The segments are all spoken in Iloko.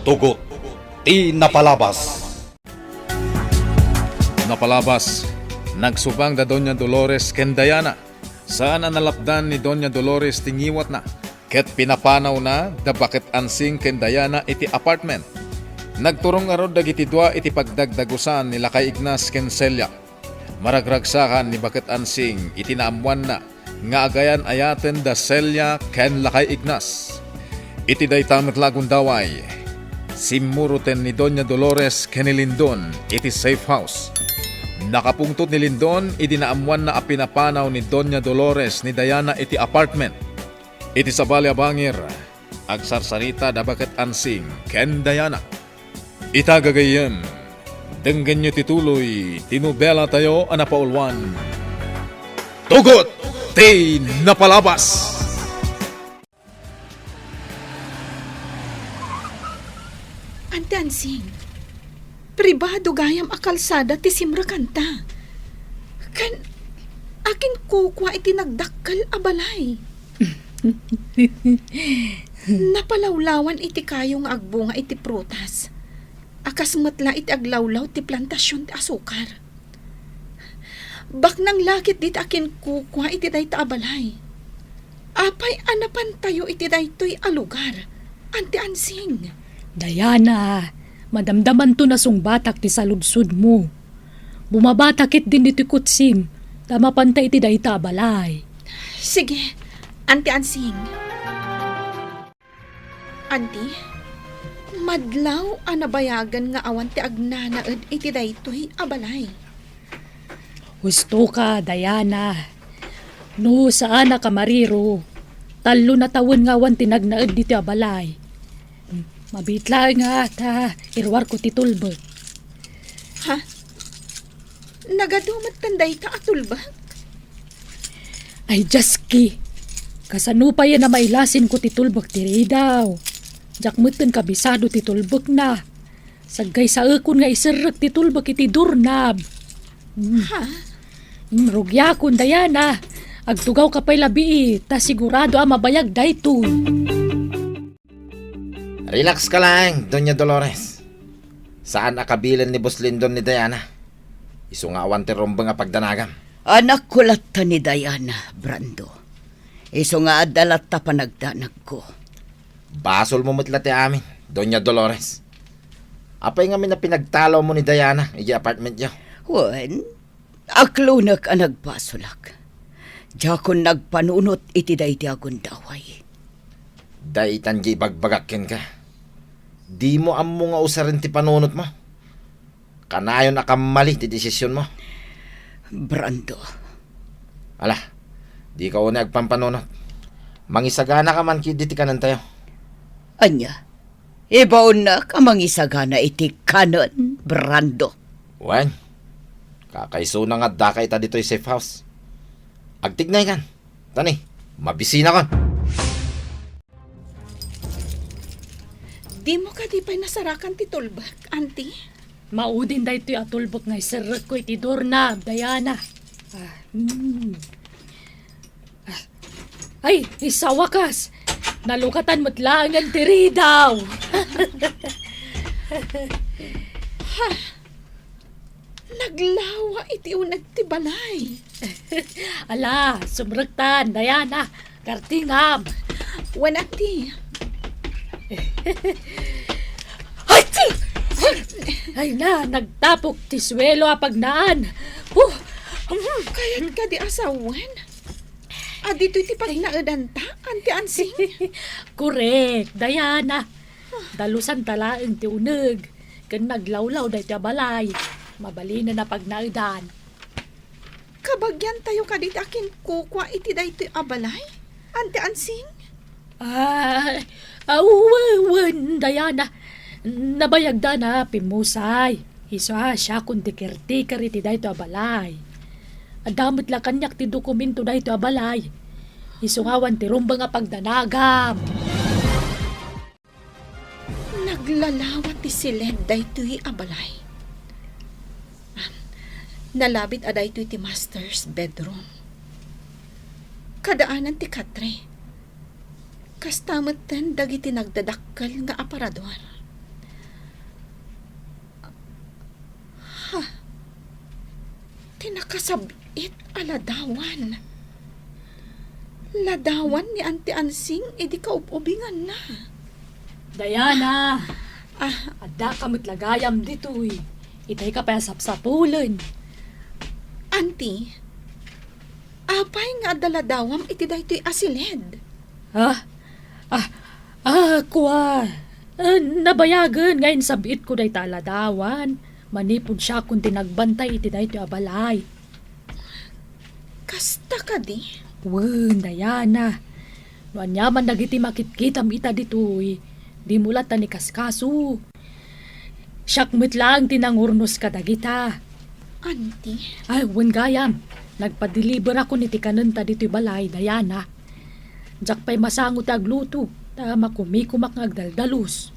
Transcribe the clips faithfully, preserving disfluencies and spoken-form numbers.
Tugot ti napalabas. Napalabas, nagsubang da Doña Dolores ken Diana. Saan a nalapdan ni Doña Dolores ti ngiwatna, ket pinapanawna da Baket Ansing ken Diana iti apartment. Nagturong ngarud dagiti dua iti pagdagdagusan ni Lakay Ignas ken Celia. Maragragsakan ni Baket Ansing iti naammoanna nga agayan-ayaten da Celia ken Lakay Ignas. Iti dayta met la a gundaway, simmuroten ni Doña Dolores ken ni Lindon iti safe house. Nakapungtot ni Lindon idi naammoanna a pinapanaw ni Doña Dolores ni Diana iti apartment. Iti sabali a bangir, agsarsarita da Baket Ansing ken Diana. Ita gagayyem, denggenyo ti tuloy ti nobela tayo a napauluan, Tugot ti Napalabas! Anti Ansing, pribado gayam a kalsada ti simrekanta. Ken akinkukua iti nagdakkel a balay. Napalawlawan iti kayo nga agbunga iti prutas, a kas met la iti aglawlaw ti plantasion ti asukar. Baknang la ketdi ti akinkukua iti dayta a balay. Apay a napantayo iti daytoy a lugar, Anti Ansing? Diana, madamdamanto nasungbatak ti saludsodmo. Bumabata ketdin ditoy kotsim, ta mapanta iti dayta a balay. Sige, Anti Ansing. Anti, madlaw a nabayagen nga awan ti agnanaed iti daytoy a balay. Husto ka, Diana. No saan a kamariro, tallo na tawen nga awan ti nagnaed ditoy a balay. Mabiit laeng nga ta iruarko ti tulbek. Ha? Nagadu metten dayta a tulbek? Ay, Dios ki! Kasano pay a mailasinko ti tulbek ti ridaw? Diak metten kabisado ti tulbekna. Saggaysaekon nga iserrek ti tulbek iti durnab. Hmm. Ha? Hmm, rugiakon, Diana. Agtugawka pay labii, ta sigurado a mabayag daytoy. Relax ka laeng, Doña Dolores. Saan a kabilen ni Boss Lindon ni Diana. Isu nga awan ti rumbeng a pagdanagam. Anakko latta ni Diana, Brando. Isu nga adda latta panagdanagko. Basolmo met la ti amin, Doña Dolores. Apay ngamin a pinagtalawmo ni Diana idiay apartmentyo? Wen, aklonek a nagbasolak. Diakon nagpanunot iti daydi a gundaway. Daytan ti ibagbagak kenka. Dimo ammo nga usaren ti panunotmo. Kanayon a kammali ti desisionmo. Brando. Ala, dika unay agpampanunot. Mangisaganaka man ketdi ti kanentayo. Ania? Ibaonnak a mangisagana iti kanen, Brando. Wen, kakaisuna nga addaka ita ditoy safe house. Agtignaykan. Tani, mabisinakon. Dimo kadi pay nasarakan ti tulbek, Auntie? Maudin daytoy a tulbek nga iserrekko iti durnab, Diana. Ah, mm. Ah. Ay, sawakas! Nalukatan met laengen ti ridaw! Ha? Naglawa iti uneg ti balay. Ala, sumrektan, Diana. Kartingam. Wen, Auntie. Ay, ti! Ay na, nagtapok ti suelo a pagnaan. Oh, mm. Kayat kadi a sawen? A ditoy ti pagnaedanta, Auntie Ansing? Korek, Diana. Dalusanta laeng ti uneg, ken naglawlaw daytoy a balay. Mabalinen a pagnaedan. Kabagiantayo kadi ti akinkukua iti daytoy a balay, Auntie Ansing? Ah, ah, wen, wen, Diana. Nabayagda na, pimmusay. Isu a siakon ti caretaker iti daytoy a balay. Adda met la kaniak ti dokumento daytoy a balay. Isu nga awan ti rumbeng a pagdanagam. Naglalawa ti siled daytoy a balay. Nalabit a daytoy ti master's bedroom. Kadaanan ti katre. Kasta metten dagiti nagdadakkel nga aparador. Nakasab-it a ladawan. Ladawan ni Auntie Ansing idi kaub-ubinganna. Diana! Ah. Adda ka met la gayam ditoy. Itay ka pay a sapsapulen. Auntie, apay nga adda ladawam iti daytoy a siled? Ah? Ah, ah, kua. Ah, nabayagen nga insab-itko dayta a ladawan. Manipud siakon ti nagbantay iti daytoy a balay. Kasta kadi? Wen, Diana. No aniaman dagiti makitkitam ita ditoy, dimo latta ikaskaso. Siak met laeng ti nangurnos kadagita. Auntie? Ay, wen gayam. Nagpadeliverakon iti kanenta ditoy balay, Diana. Diak pay masango ti agluto, ta makumikumak nga agdaldalus.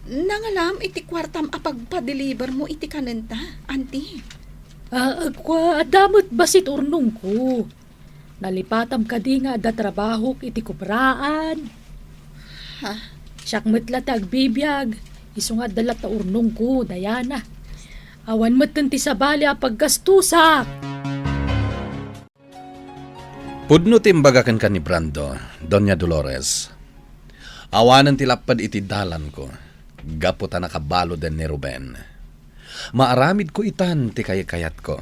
Nangalam iti kuartam a pagpadelivermo iti kanenta, Auntie? Ah, kua, adda met bassit urnongko. Nalipatam kadi nga adda trabahok iti kubraan. Ha? Siak met la ti agbibiag, isu nga adda latta urnongko, Diana. Awan metten ti sabali a paggastusak. Pudno ti imbaga kenka ni Brando, Doña Dolores. Awanen ti lapped iti dalanko, gapu ta nakabaluden ni Ruben. Maaramidko itan ti kaykayatko.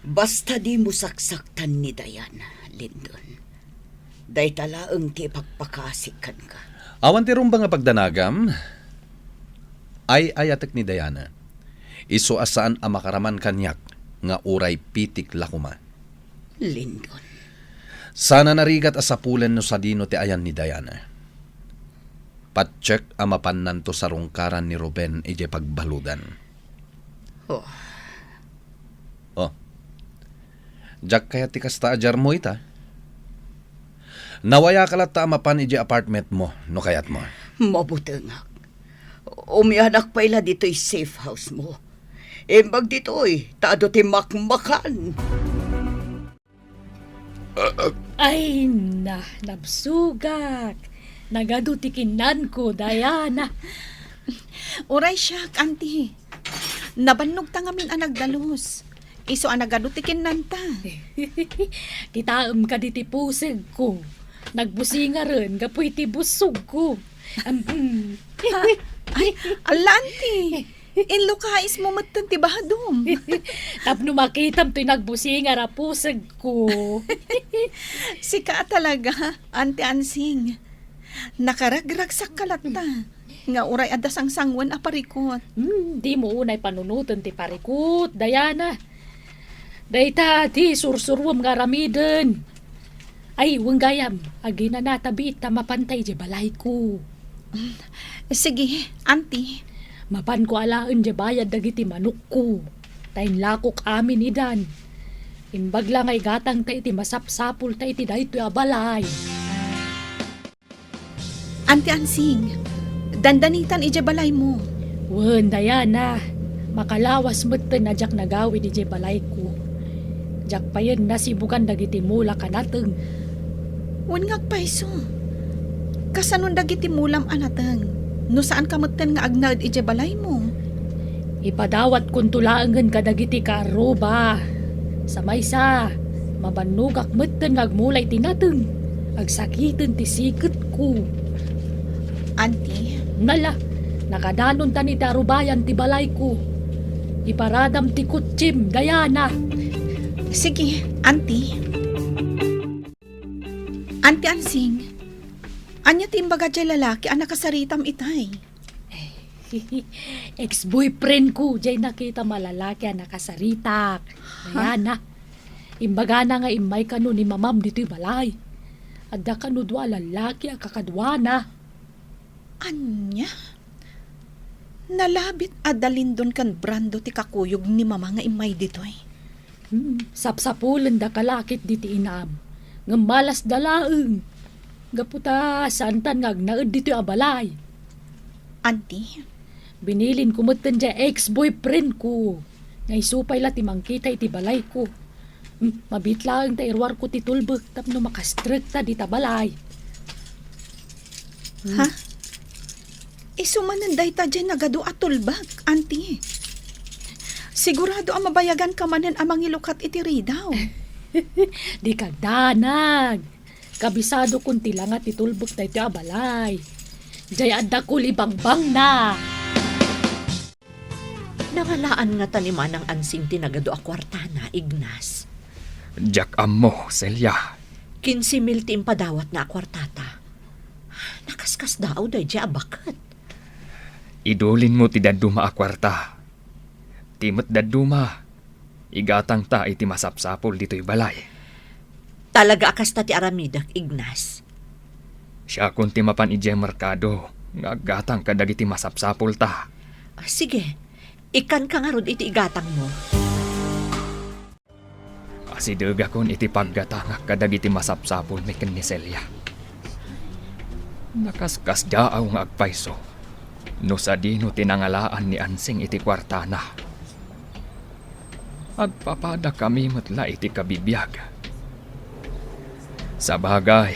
Basta dimo saksaktan ni Diana, Lindon. Dayta laeng ti ipakpakasik kenka. Awan ti rumbeng a pagdanagam? Ay-ayatek ni Diana. Isu a saan a makaraman kaniak nga uray pitik la koma. Lindon. Sana narigat a sapulen no sadino ti ayan ni Diana. Patiek a mapannanto sarungkaran ni Ruben idiay pagbaludan. Oh. Oh. Diak kayat ti kasta a diarmo ita. Nawayaka latta a mapan idiay apartmentmo, no kayatmo. Mabutengak. Umianak pay la ditoy safe house mo. Imbag ditoy, ta adu ti makmakan. Ay, na, nabsugak. Nagadu ti kinnanko, Diana. Uray siak, Auntie. Nabannogta ngamin a nagdalus. Isu a nagadu ti kinnanta. Kitaem kadi ti pusegko. Nagbusingaren gapu iti busogko. Am, mm. Ha? Ay, ala, Auntie. Inlukaismo metten ti badom. Tapno makitam toy nagbusingar a pusegko. Sika a talaga, Auntie Ansing. Nakaragragsakka latta nga uray adda sangsangoen a parikut. Hmm, dimo unay panunoten ti parikut, Diana. Dayta ti sursuruem nga aramiden. Ay, wen gayam, aginanata biit ta mapanta idiay balayko. Sige, Auntie. Mapanko alaen diay bayad dagiti manokko. Ta inlakok amin idan. Imbag la nga igatangta iti masapsapulta iti daytoy a balay. Auntie Ansing, dandanitan idiay balaymo. Wen, Diana, makalawas metten a diak nagawid idiay balayko. Diak payen nasibugan dagiti mulak a nateng. Wen nga agpayso. Kasanon dagiti mulam a nateng? No saanka metten nga agnaed idiay balaymo. Ipadawatkonto laengen kadagiti kaarruba. Sa maysa, mabannogak metten nga agmula iti nateng. Agsakiten ti siketko. Auntie? Nala, nakadanontan iti arubayan ti balayko. Iparadam ti kutsem, Diana. Sige, Auntie. Auntie Ansing, ania ti imbaga diay lalaki a nakasaritam itay? Ex-boyfriend ko, diay nakitam a lalaki a nakasaritak. Ha? Diana, imbagana nga immay kano ni mamam ditoy balay. Adda kano dua a lalaki a kakaduana. Ania? Nalabit a da Lindon ken Brando ti kakuyog ni mama nga immay ditoy. Hmm, sapsapulenda kalakit diti inam. Ngem malasda laeng. Gapu ta saantan nga agnaed ditoy a balay. Auntie? Binilinko metten diay ex-boyfriend ko. Nga isu pay la ti mangkita iti balayko. Hmm, mabiit laeng ta iruarko ti tulbek tapno makastrekta dita balay. Hmm. Ha? Isu manen dayta diay nagadu a tulbek, Auntie. Sigurado a mabayaganka manen a mangilukat iti ridaw. Dika agdanag. Kabisadokon ti langa ti tulbek daytoy a balay. Diay adda kulibangbangna. Nangalaan ngata ni Manang Ansing ti nagadu a kuartana, Ignas? Diak ammo, Celia. Kinse mil ti impadawatna a kuartata. Nakaskasdaaw daydiay a baket. Idulinmo ti dadduma a kuarta. Ti met dadduma, igatangta iti masapsapul ditoy balay. Talaga a kasta ti aramidek, Ignas? Siakon ti mapan idiay merkado nga aggatang kadagiti masapsapulta. Ah, sige, ikkanka ngarud iti igatangmo. Asidegakon iti paggatangak kadagiti masapsapulmi ken ni Celia. Nakaskasdaaw nga agpayso no sadino ti nangalaan ni Ansing iti kuartana. Agpapadakami met la iti kabibiag. Sabagay,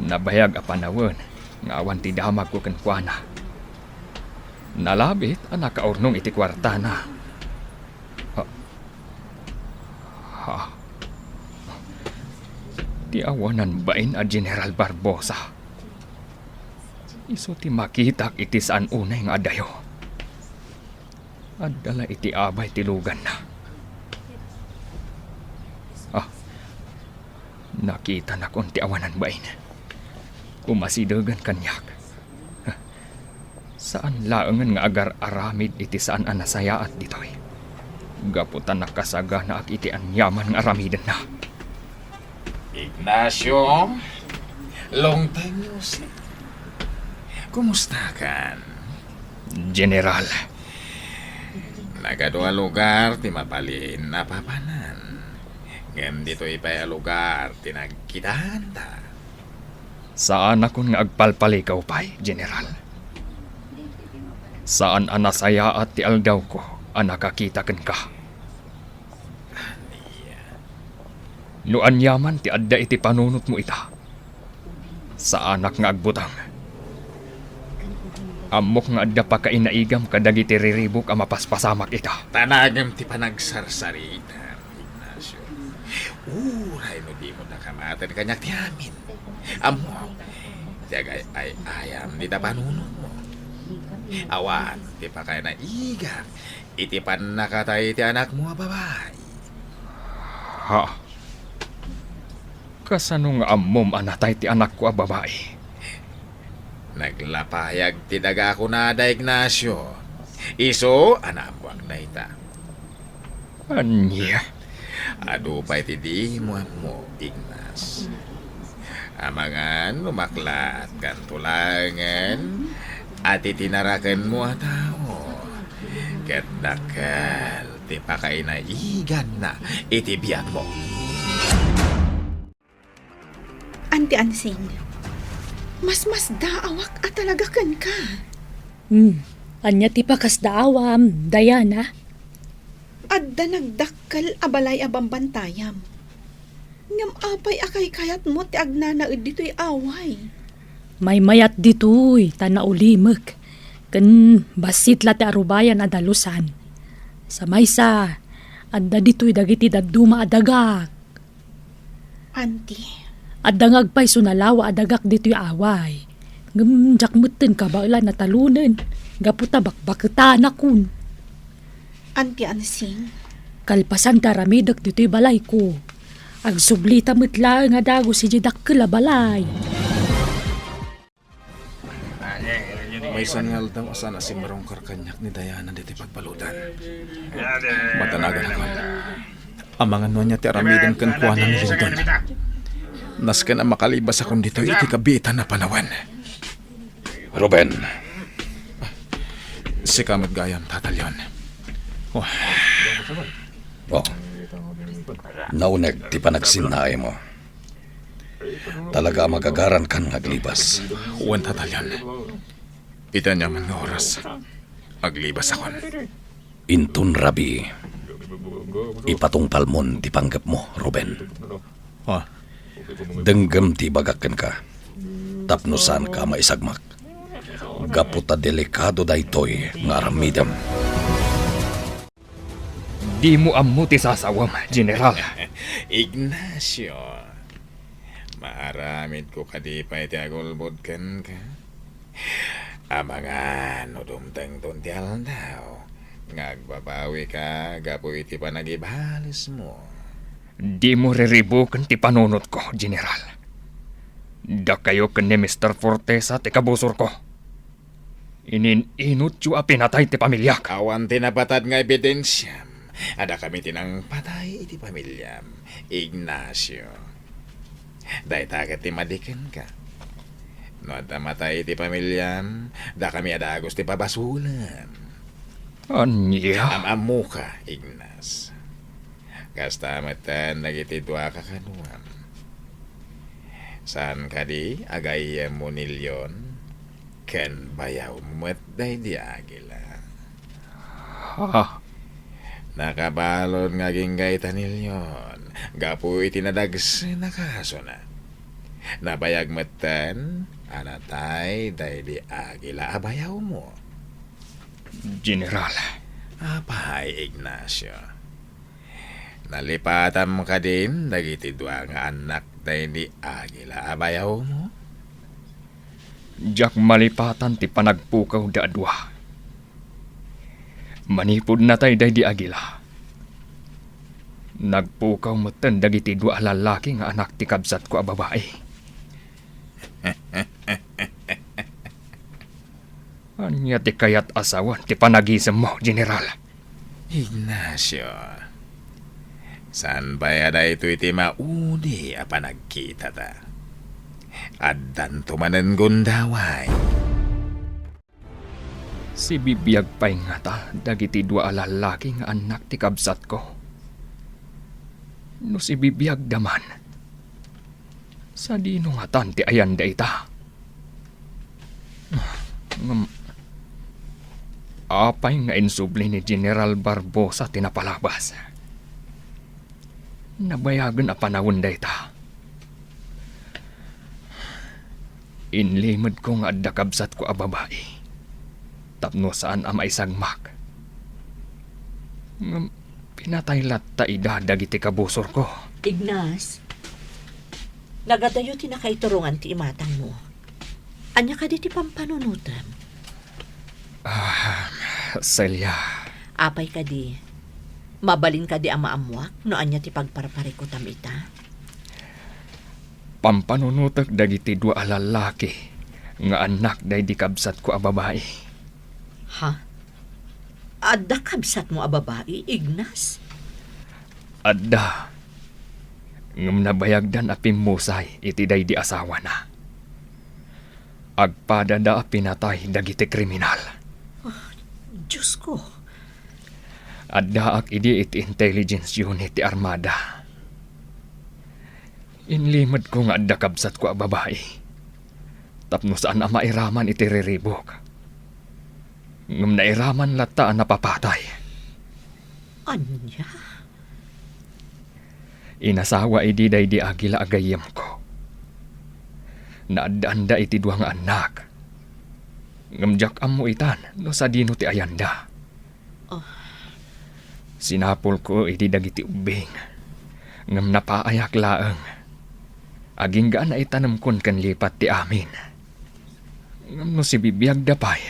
nabayag a panawen nga awan ti damagko kenkuana. Nalabit a nakaurnong iti kuartana. Ha? Ha? Ti awanan bain a General Barbosa. Isu ti makitak iti saan unay nga adayo. Adda la iti abay ti luganna. Ah, nakitanakon ti awanan bain. Umasidegen kaniak. Saan laengen nga agar-aramid iti saan a nasayaat ditoy. Gapu ta nakasaganaak iti aniaman nga aramidenna. Ignacio, long time no see. Kumustakan? General. Nagadu a lugar ti mabalin a papanan. Ngem ditoy pay a lugar ti nagkitaanta. Saanakon nga agpalpalikaw pay, General. Saan a nasayaat ti aldawko a nakakita kenka. No aniaman ti adda iti panunotmo ita, saanak nga agbuteng. Ammok nga adda pakainaigam kadagiti riribuk a mapaspasamak ita. Tanagem ti panagsarsaritam, Ignacio. Uray no dimo da kamaten kaniak ti amin. Ammok ti agay-ay-ayam dita panunotmo. Awan ti pakainaigam iti pannakatay ti anakmo a babai. Ha? Kasano nga ammom a natay ti anakko a babai? Naglapayag ti daga kunada, Ignacio. Isu a naammoak dayta. Ania? Adu pay ti dimo ammo, Ignas. Amangan no maklatkanto laengen a ti tinarakenmo a tao ket dakkel ti pakainaiganna iti biagmo. Anti Ansing, masmasdaawak a talaga kenka. Hmm, ania ti pakasdaawam, Diana? Adda nagdakkel a balay a bambantayam. Ngem apay a kaykayatmo ti agnanaed ditoy away? Maymayat ditoy ta naulimek, ken bassit la ti arubayan a dalusan. Sa maysa, adda ditoy dagiti dadduma a dagak. Anti. Adda nga agpayso a lawa a dagak ditoy away. Ngem diak metten kabaelan a talonen, gapu ta bakbaketanakon. Anti Ansing. Kalpasan ti aramidek ditoy balayko, agsublita met laeng a dagus idiay dakkel a balay. Maysa nga aldaw a saan a simrungkar kaniak ni Diana ditoy pagbaludan. Madanaganakon. Amangan no ania ti aramiden kenkuana ni Lindon. Nasken a makalibasakon ditoy iti kabiitan a panawen. Ruben. Sika met gayam, Tata Leon. Oh. Oh. Nauneg ti panagsinnaaymo. Talaga a magagarankan nga aglibas. Wen, Tata Leon. Iti aniaman nga oras, aglibasakon. Inton rabii, ipatungpalmon ti panggepmo, Ruben. Ah. Denggem ti ibagak kenka, tapno saanka a maisagmak. Gapu ta delikado daytoy nga aramidem. Dimo ammo ti sasawem, General. Ignacio, maaramidko kadi pay ti agulbod kenka? Amangan no dumtengton ti aldaw nga agbabawika gapu iti panagibalesmo. Dimo riribuken ti panunotko, General. Dakayo ken ni Mister Fortesa ti kabusorko. Inin-inutyo a pinatay ti pamiliak. Awan ti nabatad nga ebidensiam a dakami ti nangpatay iti pamiliam, Ignacio. Dayta ket ti madi kenka. No adda matay iti pamiliam, dakami a dagus ti pabasolen. Ania? Am-ammoka, Ignas. Kasta metten dagiti dua kakaduam. Saan kadi a gayyemmo ni Leon ken bayawmo met daydi Agila? Ha? Nakabalud nga agingga ita ni Leon gapu iti nadagsen a kasona. Nabayag metten a natay daydi Agila a bayawmo. General. Apay, Ignacio? Nalipatam kadin dagiti dua nga annak daydi Agila a bayawmo? Diak malipatan ti panagpukawda a dua. Manipud natay daydi Agila, nagpukaw metten dagiti dua a lallaki nga anak ti kabsatko a babai. Ania ti kayat a sawen ti panagisemmo, General? Ignacio, saan pay a daytoy ti maudi a panagkitata? Addanto manen gundaway. Sibibiag pay ngata dagiti dua a lallaki nga annak ti kabsatko? No sibibiagda man, sadino ngatan ti ayanda ita? Ngem, apay nga insubli ni General Barbosa ti napalabas? Nabayagen a panawen dayta. Inlimedko nga adda kabsatko a babai tapno saan a maisagmak. Ngem pinatay latta ida dagiti kabusorko. Ignas, nagadayo ti nakaiturongan ti imatangmo. Ania kadi ti pampanunotem? Ah, Celia. Apay kadi, mabalin kadi a maammuak no ania ti pagparparikutam ita? Pampanunotek dagiti dua a lallaki nga annak daydi kabsatko a babai. Ha? Adda kabsatmo a babai, Ignas? Adda. Ngem nabayagdan a pimmusay iti daydi asawana. Agpadada a pinatay dagiti kriminal. Ah, Diosko. Addaak idi iti intelligence unit ti Armada. Inlimedko nga adda kabsatko a babai tapno saan a mairaman iti riribuk. Ngem nairaman latta a napapatay. Ania? Inasawa idi daydi Agila a gayyemko. Naaddaanda iti dua nga annak. Ngem diak ammo itan no sadino ti ayanda. Ah. Sinapulko idi dagiti ubbing, ngem napaayak laeng. Agingga a naitanemkon ken lipat ti amin. Ngem no sibibiagda pay,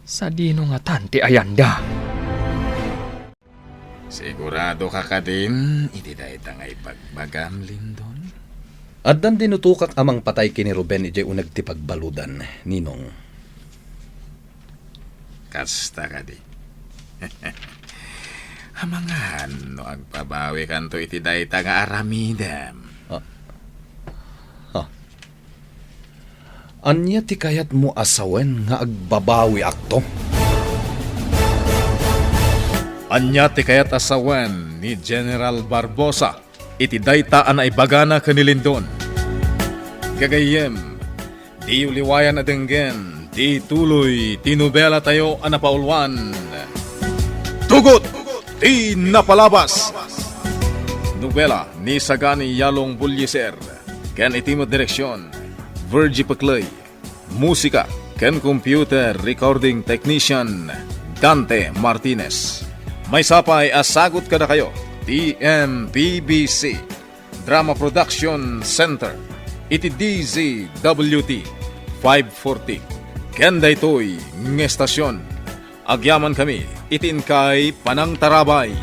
sadino ngatan ti ayanda? Siguradoka kadin iti dayta nga ibagbagam, Lindon? Addan dinutokak a mangpatay ken ni Ruben idiay uneg ti pagbaludan, Ninong. Kasta kadi. Amangan no agbabawikanto iti dayta nga aramidem. Ah. Ah. Ania ti kayatmo a sawen nga agbabawiakto? Ania ti kayat a sawen ni General Barbosa iti dayta a naibagana ken ni Lindon? Gagayyem, diyo liwayan a denggen ti tuloy ti nobelatayo a napauluan, Tugot ti Napalabas. Nobela ni Sagani Yalong Bullieser ken iti met direksion, Virgie Pecley. Musika ken computer recording technician, Dante Martinez. Maysa pay a sagut kadakayo ti M P B C Drama Production Center iti D Z W T five forty. Ken daytoy nga estasyon, agyamankami iti inkay panangtarabay.